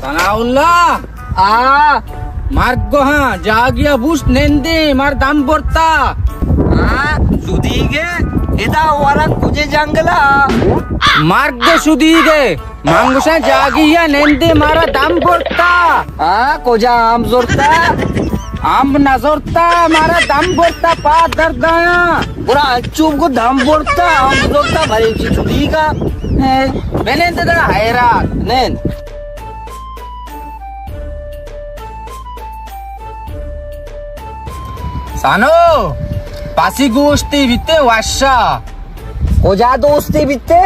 ثناء اللہ۔ آ۔ مرگ ہاں، جاگیا بوشت نندیں، مر دم برتا۔ آ، شدیگے، ادا ورگ کجے جنگلا؟ مرگ شدیگے، من گوشاں جاگیا نندیں، مارا دم برتا۔ آ، کجا آم زرتا؟ آم نہ زرتا، مارا دم برتا، پاد دردایاں۔ گڑا انچو کو دم برتا، آم زرتا، بھائی جی شدیگا۔ اے، بنند دا حیران، نند۔ سانو، پسی گوشتی بیتے وشا۔ کجا دوستی بیتے؟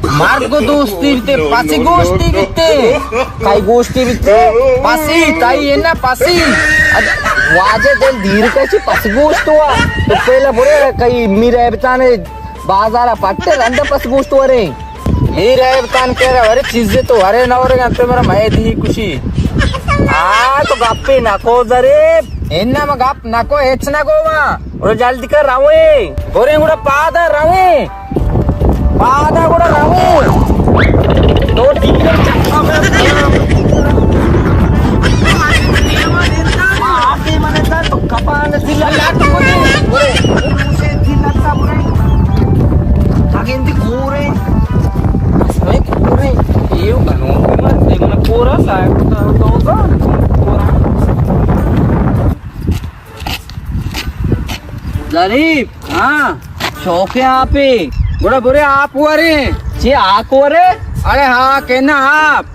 مرگ دوستی بیتے، پسی گوشتی بیتے۔ کئی گوشتی بیتے؟ پسی، تئی اے نا پسی۔ واجہ دل دیر کشی پس گوشت ہوا۔ تو پہلا برے کئی میر ایبتانے بازارا پٹے رند پس گوشت ورے۔ میر ایبتان کہہ رہا، ارے چیزیں تو ورے نہ ورے، انت مرا مئے دی کشی۔ آ تو گپے نہ کو ظریف۔ انا ما گپ نہ کو، ہچ نہ کو ما۔ اور جلدی کر رویں۔ برے گڑا پادا رویں۔ پادا گڑا رویں۔ تو ٹیکر چکا میں۔ آتے منے تا تو کپان دل لگا تو برے۔ برے۔ اسمیں کورے، ایو گنوکے مرتے، من کورا لائق تو، تو زان کورا۔ ظریف، ہاں۔ شوق ہے آپے۔ گڑا برے آپ ورے۔ چی آک ورے؟ ارے ہاں، کہنا آپ۔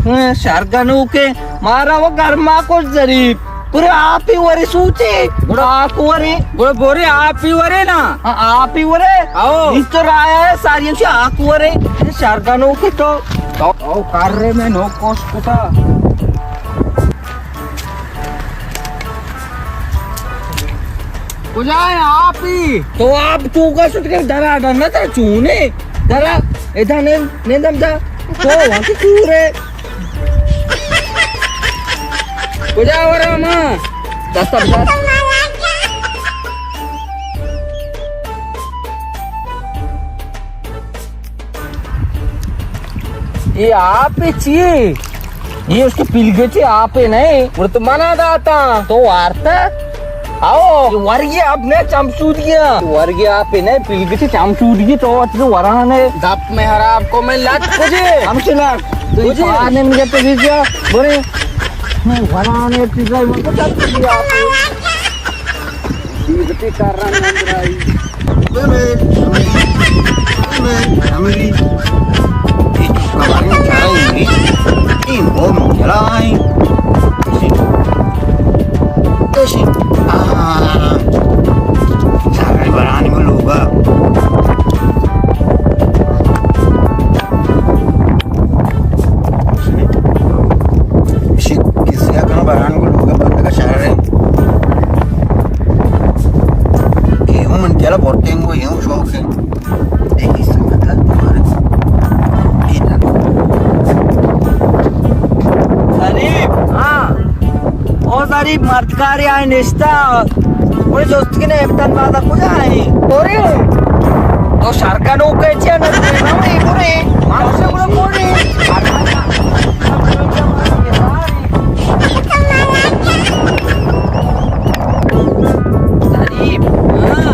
ہاں، شرگنوکے، مارا وہ گرما کچھ ظریف۔ برے آپ ہی ورے سوچے۔ گڑا آک ورے۔ گڑا برے آپ ہی ورے نا۔ ہاں، آپ ہی ورے۔ آؤ۔ اس تو رایا ہے، ساری ہم سے آک ورے۔ شرگنوکے تو۔ او، او، کر رہے میں نو کوش کتا۔ کجا ہے آپ ہی؟ تو آپ چوکا شد کے درا ڈرنا ترا چونے۔ درا، ادا نے، نے دم دا۔ تو وہاں کی کور ہے۔ کجا ورا ما؟ دستا بجا۔ اے آپ چی؟ اے اس کی پلگٹی آپ نہیں، وہ تو منا داتا۔ تو وارتا؟ آؤ، ورگی آپ نے چمچو دیا۔ ورگی آپ نہیں، پلگٹی چمچو دیا، تو وقت ورانے۔ دپ میں حراب کو میں لٹ کجے۔ ہم سے لٹ۔ تو کجے؟ پانے مجھے تو دیجا، بڑے۔ میں ورانے تیزا، میں کو لٹ دیا آپ۔ دیگتی کاران اندر آئی۔ بے بے، بے بے، ہمری۔ یہ چکا بارے چاہے ہمری۔ یہ بہت چلائیں۔ ایشی، ایشی، آہ، سارے برانی کو لوگا۔ ایشی، کسی کا کم بران کو لوگا بند کا شہر ہے۔ کہ ہوں من کیا بورتیں وہ یوں شوق ہے۔ دیکھی سنگت تمہارے۔ ظریف۔ ہاں۔ او ظریف، مردکارے آئے نشتا۔ اوڑے جست کنے ابتن بازا کجا ہے؟ اوڑے۔ تو شرکنوکے چیا نہ دے نہ اوڑے۔ مانسے اوڑے کوڑے۔ ظریف، ہاں۔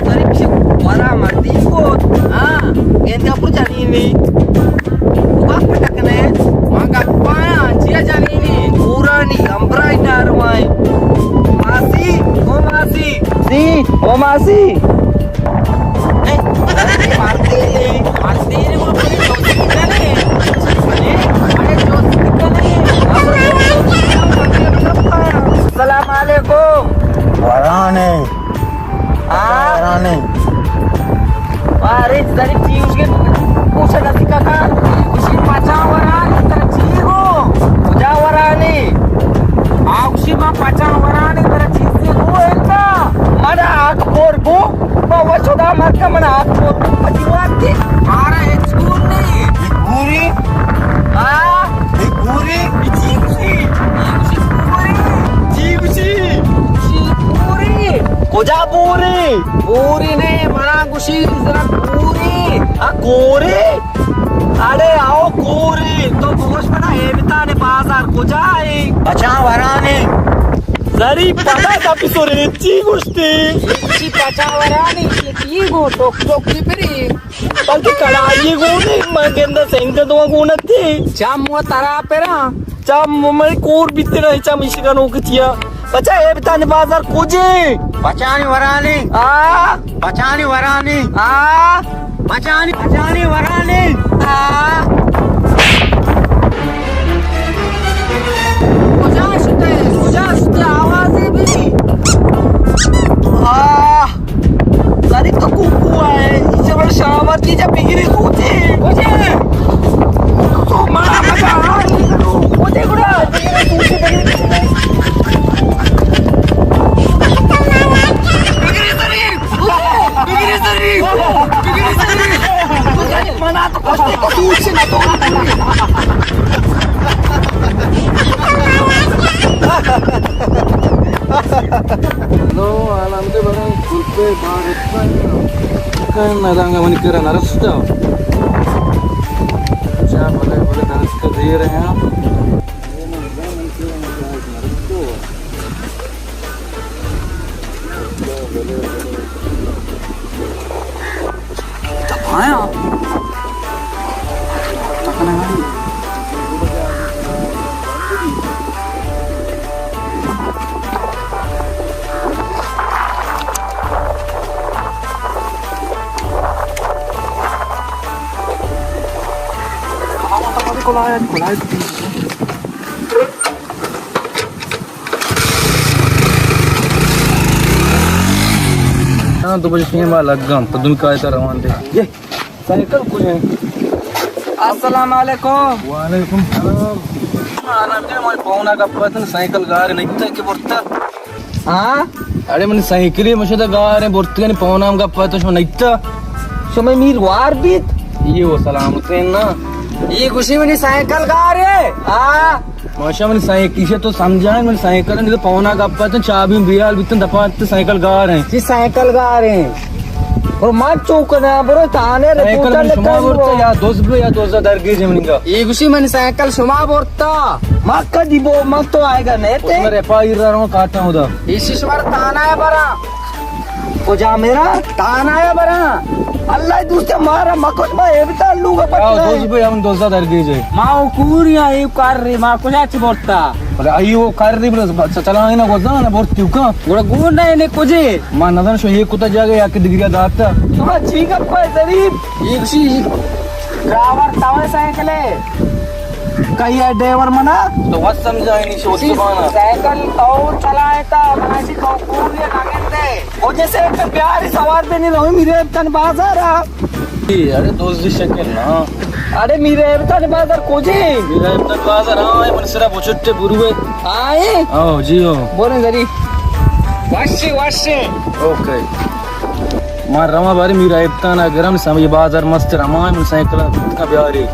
ظریف سے ورا مردی کو، ہاں۔ گندے اپر جنینی۔ تو باپ پٹکنے۔ ما گپایا، چیا جنینی؟ پورانی امبرائی ناروائیں۔ ماسی، او ماسی۔ سی، او ماسی۔ اے، مردی نے، مردی نے، وہ بڑی دوستی کرے۔ ارے، دوستی کرے۔ السلام علیکم۔ ورانے۔ آ؟ ورانے۔ ارے، ظریف چی اس کے پوچھا نہ سکا تھا۔ اسی پچا ورانی تر چی ہو؟ کجا ورانی؟ آ، اسی ما پچا ورانی تر چیزی ہو انتا۔ منا آگ پور کو۔ بابا چودا مرکا من آگ پور پتی وقتی۔ مارا ہچ گون نہیں۔ گوری؟ ہاں؟ گوری؟ جی گوشی۔ جی گوشی۔ جی گوشی۔ جی گوری۔ کجا بوری؟ بوری نہیں، منا گوشی ذرا گوری۔ آ گوری؟ اڑے آؤ کوری، تو بگوش منا ایبتان بازار کجا اے؟ پچاں ورانی۔ زری پدا تپی سوری چی گوشتی؟ چی پچاں ورانی؟ چی گو ٹوک ٹوک کی پری؟ بلکہ کڑائی گو نہیں، من گندہ سنگ دو گو نتی۔ چم و ترا پرا۔ چم من کور بیتے نا، چم اشکنو کتیا۔ بچا، ایبتان بازار کجے؟ پچانی ورانی۔ آ؟ پچانی ورانی۔ آ؟ پچانی، پچانی ورانی۔ آ؟ کجا شتے؟ کجا شتے؟ آوازی بھی۔ آ؟ زری تو کوکو ہے، ایسے بڑے شامت کی جب بگری کوچے۔ کجے؟ تو مارا مزہ آ۔ کجے گڑا؟ ہلو، آرام دے بڑا، کلپے بار اتنا ہے۔ کن نہ دانگا منی کرا نرستا۔ اچھا، بلے، بلے، نرستا دے رہے ہیں۔ دبایا۔ ہاں، تو بجے شیما لگم، تو دن کا ایسا روان دے۔ یہ سائیکل کجا ہے؟ السلام علیکم۔ وعلیکم السلام۔ آرام دے، میں پونا گپتن سائیکل گار نہیں تھا کہ برتا۔ ہاں؟ اڑے من سائیکلی مشد گار ہیں، برتگن پونام گپتن شو نہیں تھا۔ شما میر وار بیت؟ یہ وہ سلامت ہے نا۔ یہ گوشی منی سائیکل گار ہے۔ ہاں۔ ماشا منی سائیکل، ایشی تو سمجھائیں، منی سائیکل نہیں تو پونا گپتن، چابی بیال بیتن، دپا تو سائیکل گار ہیں۔ جی سائیکل گار ہیں۔ اور مات چوک نہ برو، تانے سائیکل رپورٹر من شما لکھن برتا برو۔ یا دوز بلو یا دوزہ درگیج منگا۔ یہ گوشی منی سائیکل شما برتا۔ ما کدی بو، ما تو آئے گا نہیں اس تے۔ میں ریپا ہی رہا ہوں، کاٹا ہوں دا۔ ایشی شما تانا ہے برا۔ کجا میرا؟ تانا ہے برا۔ اللہ دوست مارا مکت ما ایبتا لوگا پٹنا۔ دوز بلو یا من دوزہ درگیج ہے۔ ما او کوری ہاں، ایو کر رہی، ما کجا چی برتا؟ بلے آئی وہ کر رہی، بلے چلائیں نا گوزا نا برتی کا۔ گوڑا گون نہ نے کجے۔ ما نظر شو یہ کتا جاگے یا کہ ڈگری داتا۔ شما چی گپا ہے ظریف؟ یہ کسی ڈرائیور توے سائیکل ہے۔ کئی ہے ڈرائیور منا؟ تو وقت سمجھائیں نہیں شو زبانا۔ سائیکل تو چلائے تا، منا سی تو کوری نگندے۔ او جیسے ایک پیاری سوار بنی رہو میرے تن بازار آ۔ اڑے دوزی شکل نا۔ اڑے میرے ایبتان بازار کجے؟ میرے ایبتان بازار، ہاں، من سرا بچٹے بروے۔ آئے؟ او جی او۔ بولیں ذری۔ وشے، وشے۔ اوکے۔ ما رواں بارے میرے ایبتان گرم سمجھ بازار مست رواں، من سائیکل کا بیاری۔